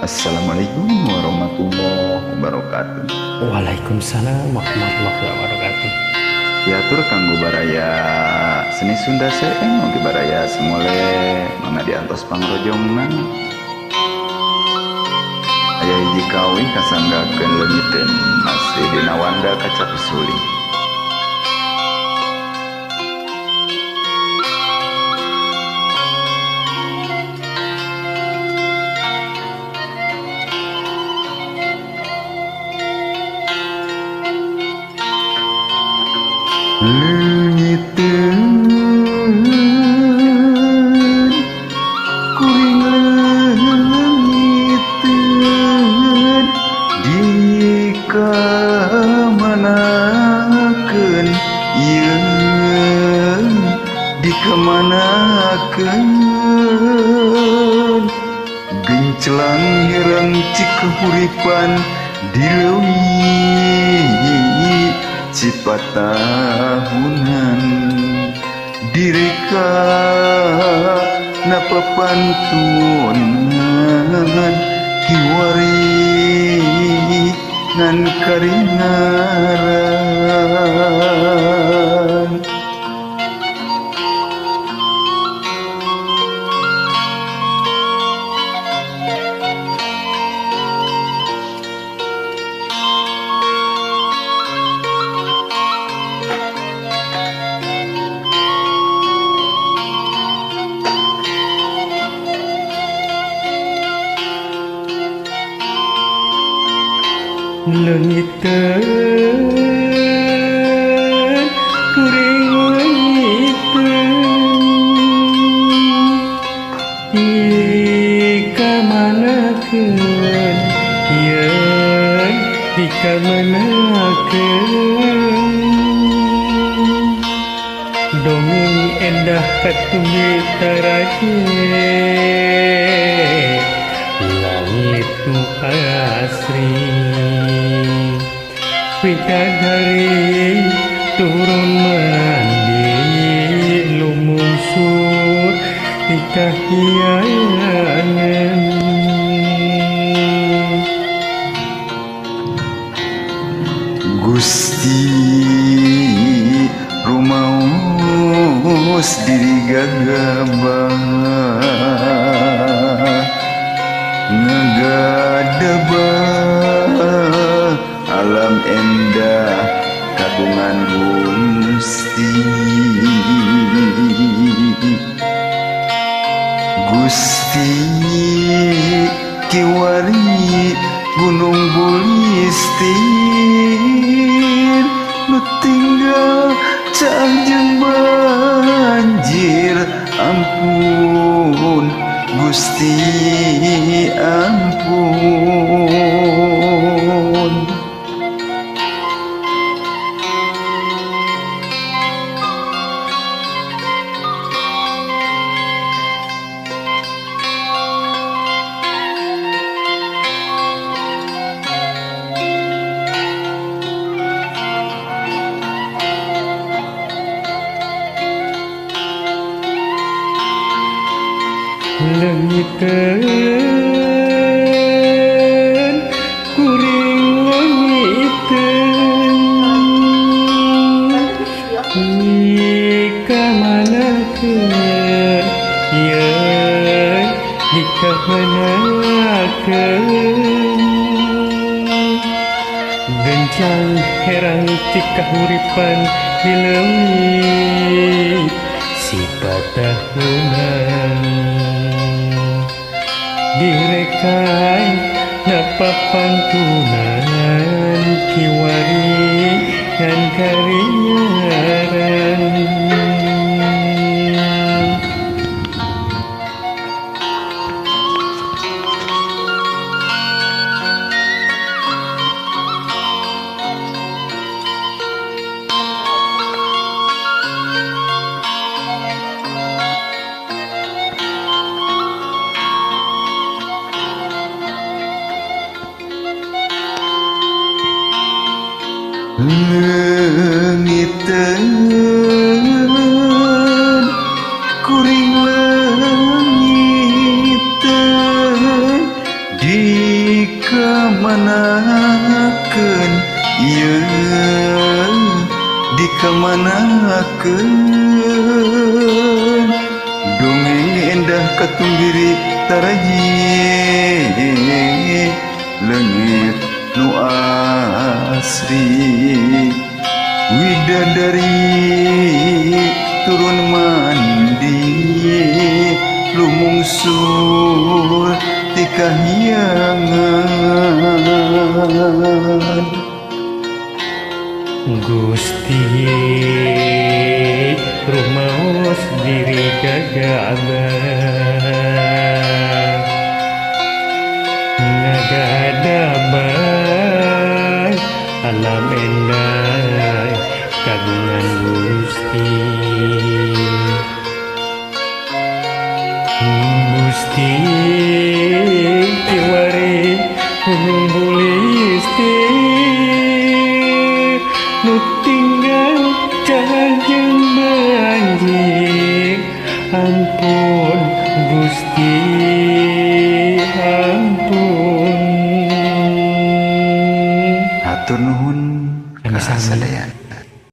Assalamualaikum warahmatullahi wabarakatuh. Waalaikumsalam warahmatullahi wabarakatuh. Diatur kanggo baraya seni Sunda seeng oge baraya semole mangga diantos pangrojongna. Aya hiji kawin kasanggakeun leungiteun masih dina wanda kacapi suling. Leungiteun kuring leungiteun dikamanakeun ieu dikamanakeun gencelang herang cikahuripan di leuwi Cipatahunan direka napapantunan kiwari ngan karingaran. Leungiteun kuring leungiteun dikamanakeun ieu dikamanakeun dongeng endah katumbi taraje langit nu asri bidadari turun mandi lumungsur di kahyangan. Gusti rumaos diri gagabah ngagadebah alam endah kagungan Gusti. Gusti kiwari gunung bulistir nu tinggal caang jeung banjir ampun Gusti ampun. Leungiteun kuring leungiteun dikamanakeun ieu dikamanakeun gencang herang cikahuripan di leuwi Sipatahunan direkan napapantunan kiwari ngan karingaran. Leungiteun kuring leungiteun Dikamanakeun ieu, dikamanakeun dongeng endah katumbiri taraji leungit nu asri. Widadari turun mandi lumungsur ti kahyangan. Gusti rumaos diri kagabah ngagadabah alam endah kagungan Gusti. Gusti kiwari gunung bulisti nu tinggal cajeng banjir. Ampun Gusti, ampun. Hatur nuhun Sami-sami. Kasadayana.